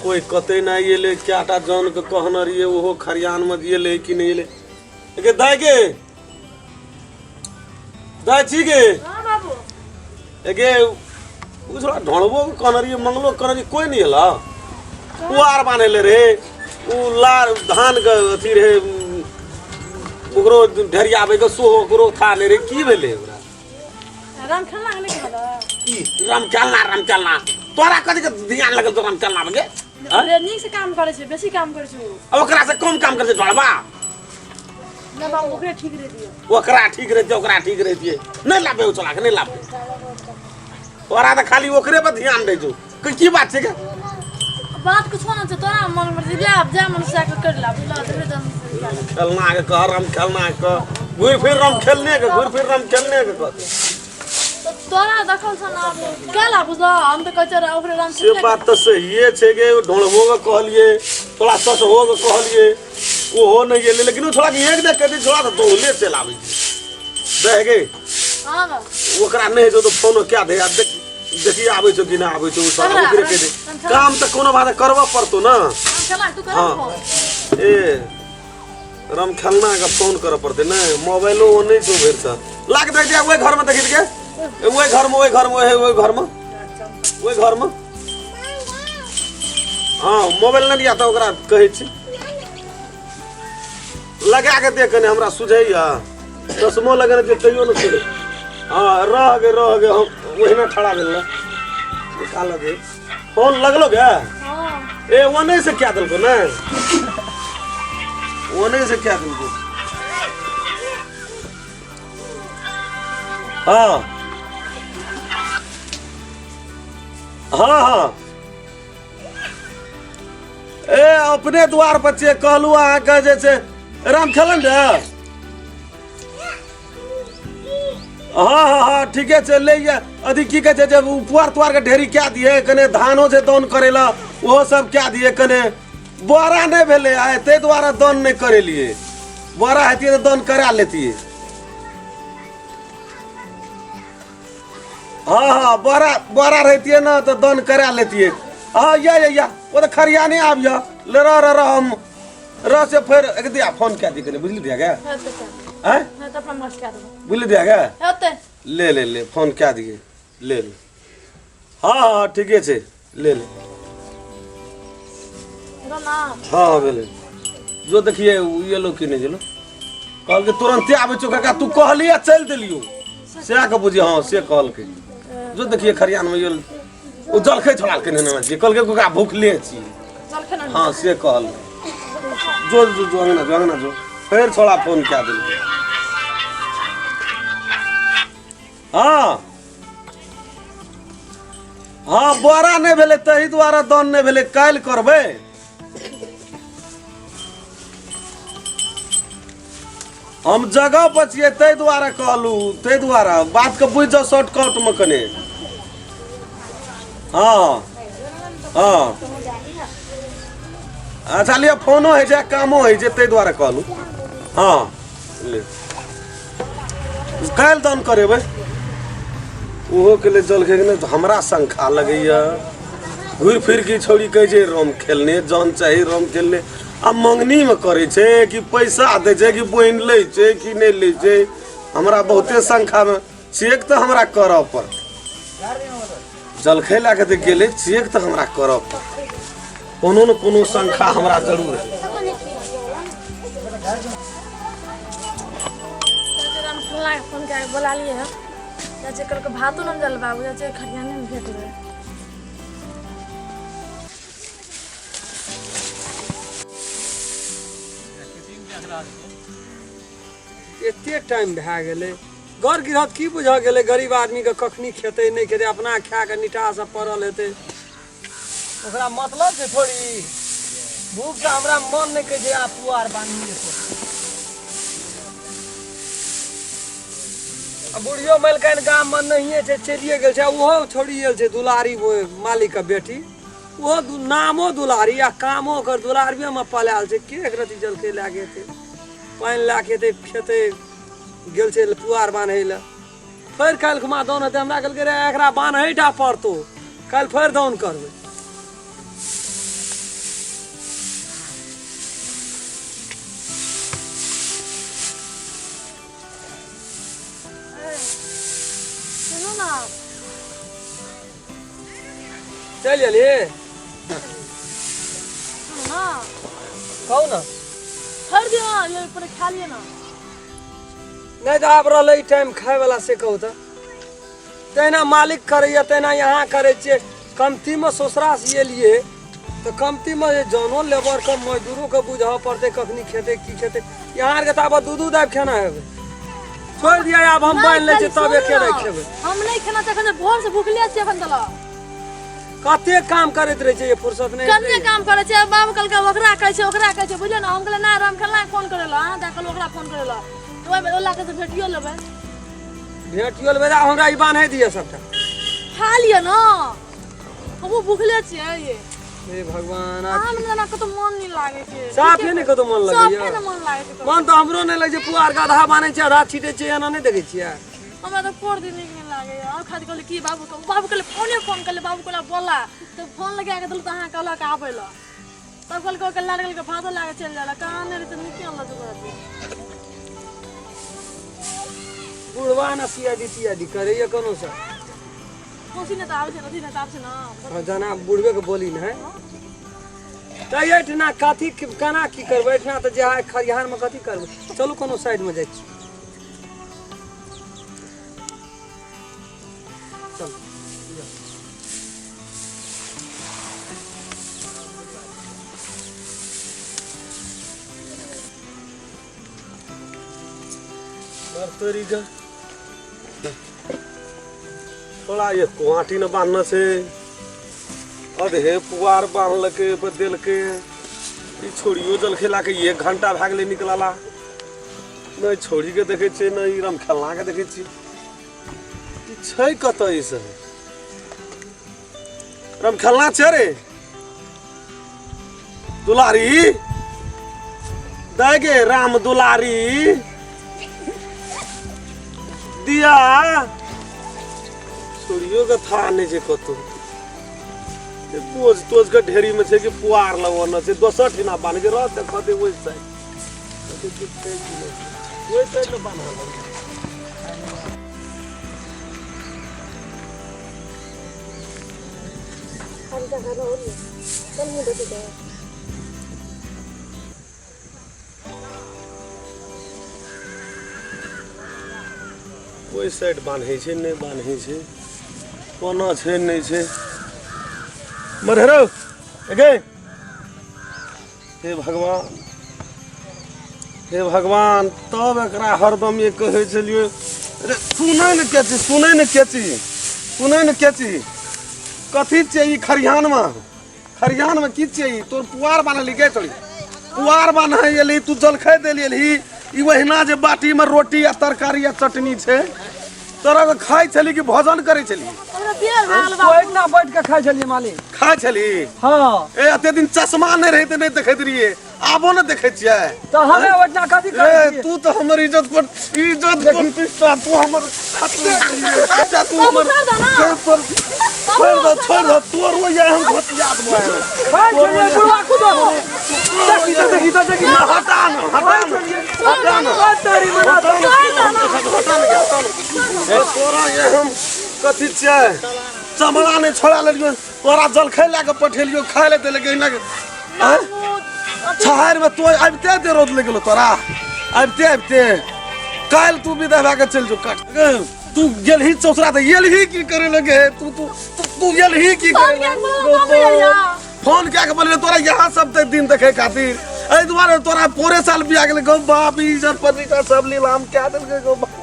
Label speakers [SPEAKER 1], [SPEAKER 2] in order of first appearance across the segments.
[SPEAKER 1] कोइ कतै नहि एलै। कएटा जनके कहने रहियै, ओहो खरियानमे एलै कि नहि एलै। गे दाइ गे, दाइ छी गे?
[SPEAKER 2] हाँ बाबू।
[SPEAKER 1] गे ओ छोड़ा ढोड़बो के कहने रहियै, मंगलो के कहने रहियै, कोइ नहि एला। पुआर बान्है ले रहे, ओ लार धान के अथी रहे, ओकरो ढेरियाबै के सोहो ओकरो था नहि रहे। की भेलै ओकरा?
[SPEAKER 2] राम खेलना के नहीं कहला।
[SPEAKER 1] ई राम खेलना, राम खेलना, तोरा कथी के ध्यान लगल तो राम खेलना में गे?
[SPEAKER 2] अरे नीक से काम करे छे, बेसी काम करे छे उ।
[SPEAKER 1] आ ओकरा से कम काम करे छे ढोड़बा?
[SPEAKER 2] ना बाबू, ओकरे ठीक रह दियो।
[SPEAKER 1] ओकरा ठीक रह दियो, ओकरा ठीक रह दिए। नहीं लाबे ओ चला के, नहीं लाबे। तोरा तऽ खाली ओकरे पर ध्यान दै छौ। की बात छै के?
[SPEAKER 2] बात कुछ ना छै, तोरा मन मर्जी ले आब, जा मन से कर ला, बुझला? तोरे जन
[SPEAKER 1] खेलना के कह, राम खेलना के कह, घुरि फिर राम खेलने के, घुरि फिर राम खेलने के कह।
[SPEAKER 2] तो तोरा दखल छ ना केला, बुझला? हम तऽ कहै छै ओकरे राम
[SPEAKER 1] से बात तऽ सहिए छै गे। ढोलबो के कहलिए, थोड़ा ससहो के कहलिए, ओहो नहि गेलै। लेकिन ओ छोड़ा के एक देख के छोड़ा तऽ दौड़ले चलि आबै छै। दे गे।
[SPEAKER 2] हाँ बा।
[SPEAKER 1] ओकरा नहि होइ छौ तऽ फोनो कए दे आ देख, देखी आबै छौ कि नहि आबै छौ। ओ साला ओकरे कहि दे। काम तऽ कोनो बात करबऽ पड़तौ ने।
[SPEAKER 2] राम खेलना तू कर।
[SPEAKER 1] हाँ।
[SPEAKER 2] फोन।
[SPEAKER 1] ए राम खेलना के फोन करऽ पड़तै। नहि मोबाइलो ओ नहि छौ भरि से लाग दे दे। ओहि घरमे देखी गे, ओहि घरमे, ओहि घरमे, ओहि ओहि घरमे, ओहि घरमे। हाँ, मोबाइल नहि दिया तऽ ओकरा कहै छी लगा के देख कने। हमरा सुझैया चश्मो लगेने छियै तैयो नहि सुझै। हाँ, रह गे, रह गे, हम ओहिना ठड़ा भेल ने। निकाल दे फोन। लगलो गे?
[SPEAKER 2] हाँ।
[SPEAKER 1] ए ओने से क्या देलको ने, ओने से क्या देलको? हाँ हाँ हाँ, ए अपने द्वार पर छियै। कहलहुँ अहाँके जे छै राम खेलन रे। हाँ हाँ हाँ, ठीके छै, ले ये अथी की कहै छै जे उ पुआर तुआर के ढेरी कए दिए कने, धानो छै दाउन करै लए, ओहो सब कए दिए कने। बोरा नहि भेलै आइ, ताहि दुआरे दाउन नहि करेलियै। बोरा हेतियै तऽ दाउन करा लेतियै। हाँ हाँ, बोरा बोरा रहितियै ने तऽ दाउन करा लेतियै। हाँ, या या या, ओ तऽ खरियाने आबियऽ ले। रह रह रह, हम रह से फेर एक दिया फोन कए दी कने, बुझली दिया गे?
[SPEAKER 2] हेतै क्या?
[SPEAKER 1] आँय?
[SPEAKER 2] हाँ, तऽ अपना मर्जी कए देबो।
[SPEAKER 1] बुझली दिया गे?
[SPEAKER 2] हेतै।
[SPEAKER 1] ले ले ले, फोन कए दिए, ले ले। हाँ हाँ, ठीके छै, ले ले।
[SPEAKER 2] हेलो ना।
[SPEAKER 1] हाँ, भेलै। जो देखिए एलो कि नहि गेलो। कहलकै तुरन्ते आबै छौ काका, तू कहलियै चलि देलियौ, सएह के बुझियै। हाँ, से कहलकै। जो देखिए खरियानमे गेल ओ जलखै छोड़ालकै ने जे कहलकै ओकरा भूखले छी।
[SPEAKER 2] जलखै ना।
[SPEAKER 1] हाँ, से कहलकै। जो जो जो, अंगना जो, अंगना जो। फेर छोड़ा फोन कए देलकै। हाँ हाँ, बोरा नहि भेलै ताहि दुआरे दान नहि भेलै, काल्हि करबै। हम जगह पर छियै ताहि दुआरे कहलहुँ, ताहि दुआरे बातके बुझि जाउ शॉर्टकटमे कने। हाँ हाँ, अच्छा लिअ, फोनो होइ छै आ कामो होइ छै, ताहि दुआरे कहलहुँ। हाँ, ले, काल्हि दान करेबै। ओहो के लेल जलखै के नहि हमरा शंखा लगैया। घुरि फिर के छौड़ी कहै छै राम खेलने जान चाही, राम खेलने। आ मङ्गनीमे करै छै कि पैसा दै छै कि बहिन लै छै कि नहि लै छै, हमरा बहुते शंखामे। चेक तऽ हमरा करऽ पड़तै। जलखै लए कऽ तऽ गेलै, चेक तऽ हमरा करऽ पड़तै। कोनो ने कोनो शंखा हमरा जरूर है।
[SPEAKER 2] फोन कए बोला लिए है चाचे, कल भातो न जल बाबू चाचे, खरियाने में भेट गए।
[SPEAKER 3] एते टाइम भए गेलै, घर गृहस्थ की बुझऽ गेलै गरीब आदमीके, कखनी खेतै नहि खेतै, अपना खाए कऽ निटासँ पड़ल हेतै, ओकरा मतलब छै थोड़ी। भूखसँ हमरा मन नहि कहै छै आब पुआर बान्हिए। आ बुढ़ियो मलकानि गाममे नहिए छै, चलिए गेल छै। आ ओहो छोड़ि गेल छै दुलारी, मालिकके बेटी। ओहो नामो दुलारी आ कामो ओकर दुलारिएमे पलायल छै। के एक रति जलखै लए कऽ एतै, पानि लए कऽ एतै, खेतै? गेल छै पुआर बान्है लए। फेर काल्हि खुमा दौन हेतै। हमरा कहलकै रे, एकरा बान्है टा पड़तौ, काल्हि फेर दौन करबै।
[SPEAKER 2] ना।
[SPEAKER 3] चलि एलियै।
[SPEAKER 2] सुनू ना।
[SPEAKER 3] कहू ने।
[SPEAKER 2] छोड़ि दियौ ना, ये पहिले खा लिअ ना।
[SPEAKER 3] नहि तऽ आब रहलै टाइम खायवला, से कहू तऽ। तहिना मालिक करैए तहिना यहाँ करै छियै। कमतीमे ससुरासँ एलियै तऽ कमतीमे जे जनो लेबरके मजदूरोके बुझऽ पड़तै कखनी खेतै की खेतै। यहाँ आरके तऽ आब दू दू दाबि खेना हेबै। छोड़ि दिअ, आब हम बान्हि लै छियै तब एके राति खेबै।
[SPEAKER 2] हम नहि खेना छै, एखन भोर से भुखले छियै एखन तलक।
[SPEAKER 3] कते काम करैत रहै छै ये, फुर्सत नहि।
[SPEAKER 2] कते काम करै छै बाबू। कहलकै ओकरा कहै छै, ओकरा कहै छै, बुझलियै ने? हम कहलियै ना, राम खेलना फोन करै लए अहाँ दए कहलहुँ ओकरा फोन करै लए, तऽ ओहिमे ओला के तऽ भेटियो लेबै।
[SPEAKER 3] भेटियो लेबै। हमरा ई बान्है दिअ सबटा।
[SPEAKER 2] खा लिअ ने, हमहूँ भुखले छियै ये।
[SPEAKER 3] हे भगवान!
[SPEAKER 2] अहाँ मे जेना कतौ मन नहि लागै छै।
[SPEAKER 3] साफे नहि कतौ मन लगैया।
[SPEAKER 2] साफे नहि मन लागै छै।
[SPEAKER 3] मन तऽ हमरो नहि लगै छै। पुआर के आधा बान्है छै, आधा छीटै छै, एना नहि देखै छियै?
[SPEAKER 2] हमरा तऽ कोर दिन नीक नहि लागैया। और खाली कहलियै की बाबू, बाबू कहले फोने फोन कहले बाबू कहला बोला तऽ फोन लगा के देलहुँ तऽ अहाँ कहलक आबै लए, तब कहलकै ओकर लड़ गेल भातो लए कऽ चलि जाइ लए। कहाँ नहि रहै तऽ नीके लगै छै।
[SPEAKER 3] बुढ़वा ने सीआईडी तीआईडी करैया कोनो सा।
[SPEAKER 2] कोसी नहि तऽ आबै छै, नदी नहि तऽ आबै छै ने।
[SPEAKER 3] हाँ, जाना बुढ़बे के बोली ने है तऽ एहिठिना कथी केना की करबै? एहिठिना तऽ जे है खरिहानमे कथी करबै? चलू, कोनो साइडमे जाइ छी, चलू।
[SPEAKER 1] तोरी के थोड़ा ये कुआटी ने बान्हने छै, अधे पुआर बान्हलकै पर देलकै। ई छोड़ियो जलखै ला के एक घंटा भए गेलै निकलला। नहि छोड़ीके देखै छियै, नहि ई रमखेलनाके देखै छियै। ई छै कतऽ? ई सब रमखेलना छै रे दुलारी दै गे, राम दुलारी दिया छोड़ियो के था नहि छै कतौ। बोझ तोझ के ढेरी में छै कि पुआर लगौने छै दोसर ठिना बान्ह के रह देखते ओहि साइड, ओहि साइड ने बान्हल।
[SPEAKER 2] चल मुँह देखै छै।
[SPEAKER 1] ओहि साइड बान्है छै, नहि बान्है छै, कोना छै, नहि छै। मरहरो गे, हे भगवान, हे भगवान! तब एकरा हरदम ये कहै छलियै रे, सुनै ने के छी, सुनै ने के छी, सुनै ने के छी। कथी छियै ई खरिहानमे? खरिहानमे की छियै ई? तोर पुआर बान्हली गे तोरी, पुआर बान्है एलही तू, जलखै देली एलही। ई ओहिना जे बाटीमे रोटी आ तरकारी आ चटनी छै, तोरा के खाइ छली कि भोजन करै छली?
[SPEAKER 2] हमरा बेर भेल बाबू।
[SPEAKER 3] ओहिना बैठ के खाइ छलियै मालिक।
[SPEAKER 1] खाइ छली?
[SPEAKER 3] हाँ।
[SPEAKER 1] ए, एते दिन चश्मा नहि रहै तऽ नहि देखैत रहियै, आबो ने देखै छियै।
[SPEAKER 3] तऽ हमे ओहिना कथी करै
[SPEAKER 1] ए
[SPEAKER 3] छियै?
[SPEAKER 1] तू तऽ हमर इज्जत पर, इज्जत प्रतिष्ठा तू हमर, अच्छा तू हमर छोड़, छोड़ दो, छोड़ दो। तोर वो हम घोटिया देबो।
[SPEAKER 3] खाइ छलियै बुढ़वा खुदो। देखी तऽ, देखी तऽ, देखी।
[SPEAKER 1] हटा न, हटा न, हटा न।
[SPEAKER 3] तोरी मना।
[SPEAKER 1] हटा न, हटा न। ए, तोरा ये हम कथी छियै? चमड़ा नहि छोड़ा लेलियो तोरा, जलखै लए कऽ पठेलियो, खाय लए देलकै एहिना के। आँय? छहारमे तो आबिते जे रौद लागि गेलो तोरा आबिते आबिते। काल्हि तू विदा भए कऽ चलि जो। काट तू गेलही चौसरा तऽ गेलही की करे लगे तू? तू तू तू गेलही की करे लगे? फोन कए के बोललियै तोरा यहाँ सब तऽ दिन देखै खातिर, एहि दुआरे तोरा पूरे साल बिया गेलै गौ बाप। इज्जत प्रतिष्ठा सब नीलाम कए देलकै गौ बाप।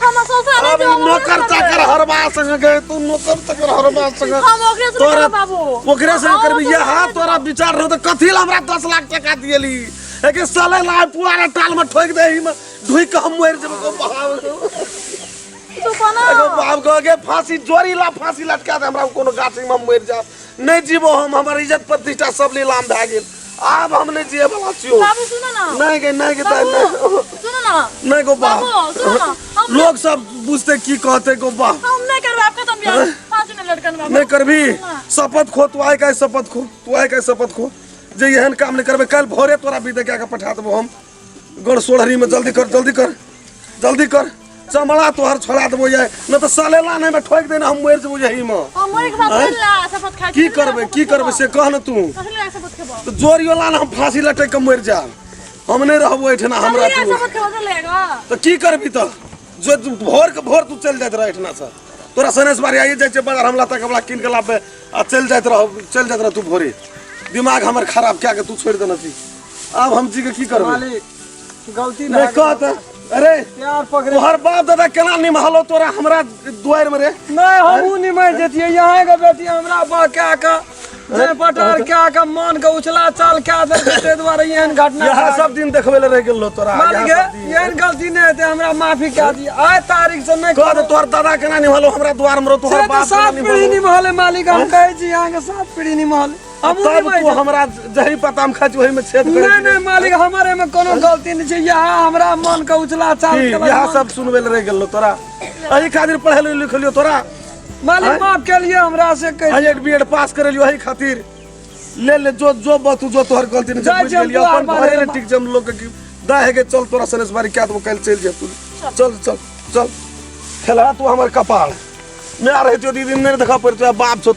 [SPEAKER 2] हम ससुरा
[SPEAKER 1] अब
[SPEAKER 2] नहि जेबै।
[SPEAKER 1] नौकर चाकर हरबा संग गए तू, नौकर चाकर हरबा संग।
[SPEAKER 2] हम ओकरे से
[SPEAKER 1] तोरा
[SPEAKER 2] करब बाबू।
[SPEAKER 1] ओकरे से करबी?
[SPEAKER 2] हाँ,
[SPEAKER 1] यहाँ तोरा विचार रहो तऽ कथी ला हमरा 10 लाख टका दियली? एके साले लाय पुआरा टाल में ठोक दे में ढुक के हम मरि जेबै गो बाप।
[SPEAKER 2] तू कोना
[SPEAKER 1] एगो बाप गो गे, फांसी जोड़ी ला, फांसी लटका दे हमरा कोनो गाछी में, हम मरि जाब। नहि जीबो हम। हमर इज्जत प्रतिष्ठा सब नीलाम भए गेल, आब हम नहि जिए वाला छियो।
[SPEAKER 2] बाबू, सुनो ना।
[SPEAKER 1] नहि गे, नहि गे दाइ,
[SPEAKER 2] बाबू
[SPEAKER 1] नहि।
[SPEAKER 2] सुनो ना।
[SPEAKER 1] नहि गो बाप।
[SPEAKER 2] बाबू, सुनो ना। हम
[SPEAKER 1] लोग सब बुझते की कहते गो बाप?
[SPEAKER 2] हम नहीं करब, आपका तो बियाह फांसी में लटकन बाबू।
[SPEAKER 1] नहि करबी? शपथ खो तू आइ काल्हि, शपथ खो तू आइ काल्हि, शपथ खो जे एहन काम नहि करबै। काल्हि भोरे तोरा विदा कए के पठा देबो हम गढ़ सोढ़री में। जल्दी कर, जल्दी कर, जल्दी कर। चमड़ा तोहर छोड़ा देबो ये न तऽ सलेला नहि में ठोकि देने हम मरि जेबो यही में।
[SPEAKER 2] हम मरे के बाद कथी ला शपथ खाइ छी?
[SPEAKER 1] की करबै, की करबै से कह ने तू।
[SPEAKER 2] कथी ला शपथ खेबो?
[SPEAKER 1] तऽ जोरियोला ने हम फांसी लटकि के मरि जायब, हम नहि रहबो एहिठिना। हमरा
[SPEAKER 2] कथी ला
[SPEAKER 1] तू
[SPEAKER 2] शपथ खेबो लेगा?
[SPEAKER 1] तऽ की करबी? तऽ जो तू भोर के भोर तू चलि जाइत रह एहिठिना से। तोरा सनेस बारी आइए जाइ छै बाजार, हम लत्ता कपड़ा कीन के लाबे आ चलि जाइत रह, चलि जाइत रह तू भोरे। दिमाग हमर खराब कए के तू छोड़ि देने छी। आब हम जी के की करबै?
[SPEAKER 3] मालिक, गलती
[SPEAKER 1] नहि कह तऽ। अरे
[SPEAKER 3] प्यार पकड़े
[SPEAKER 1] तोहर बाप दादा केना निमहलो तोरा हमरा दुआरि में रे?
[SPEAKER 3] नहीं, हमहूँ निमहि जैतियै। यहाँ के बेटी हमरा बहका के जे पटार कए के मन के उछला चाल कए देलकै, ताहि दुआरे एहन घटना।
[SPEAKER 1] इएह सब दिन देखबै लए रहि गेलो तोरा।
[SPEAKER 3] मालिक,
[SPEAKER 1] इएह सब दिन।
[SPEAKER 3] एहन गलती नहि हेतै, हमरा माफी कए दिअ। आइ तारीख से नहि।
[SPEAKER 1] कह दे, तोहर दादा केना निमहलो हमरा दुआर में रो?
[SPEAKER 3] से
[SPEAKER 1] तोहर
[SPEAKER 3] तऽ
[SPEAKER 1] बाप केना
[SPEAKER 3] सात पीढ़ी
[SPEAKER 1] निमहलो?
[SPEAKER 3] निमहले मालिक, हम कहै छी अहाँके सात पीढ़ी निमहले। हमहूँ
[SPEAKER 1] तब
[SPEAKER 3] निमहि
[SPEAKER 1] तू हमरा जही पता में खाइ छी ओही में छेद करै
[SPEAKER 3] नहि
[SPEAKER 1] छी।
[SPEAKER 3] नहि मालिक, हमर एहिमे कोनो गलती नहि छै। यहाँ हमरा मन के उछला चाल
[SPEAKER 1] की
[SPEAKER 3] केलक।
[SPEAKER 1] इएह सब सुनबै लए रहि गेलो तोरा? एहि खातिर पढ़ेलियो लिखलियो तोरा?
[SPEAKER 3] मालिक, माफ केलिए हमरा से कहि।
[SPEAKER 1] I Ed B Ed pass करेलियो एहि खातिर? ले ले, जो जो बतू, जो तोहर गलती नहीं छै,
[SPEAKER 3] जाइ
[SPEAKER 1] बुझि
[SPEAKER 3] छी हम
[SPEAKER 1] गेलियो।
[SPEAKER 3] दुआर
[SPEAKER 1] अपन
[SPEAKER 3] बान्है
[SPEAKER 1] घरे
[SPEAKER 3] लए।
[SPEAKER 1] ने ठीक छै। हम लोग के की दाय हे के। चल, तोरा सनेस बारी कए देबो, काल्हि चलि जा तू। चल चल चल। खेलहा तू हमर कपार। मैं रहितो दीदी, नहि देखा पड़तो। बाप छौ।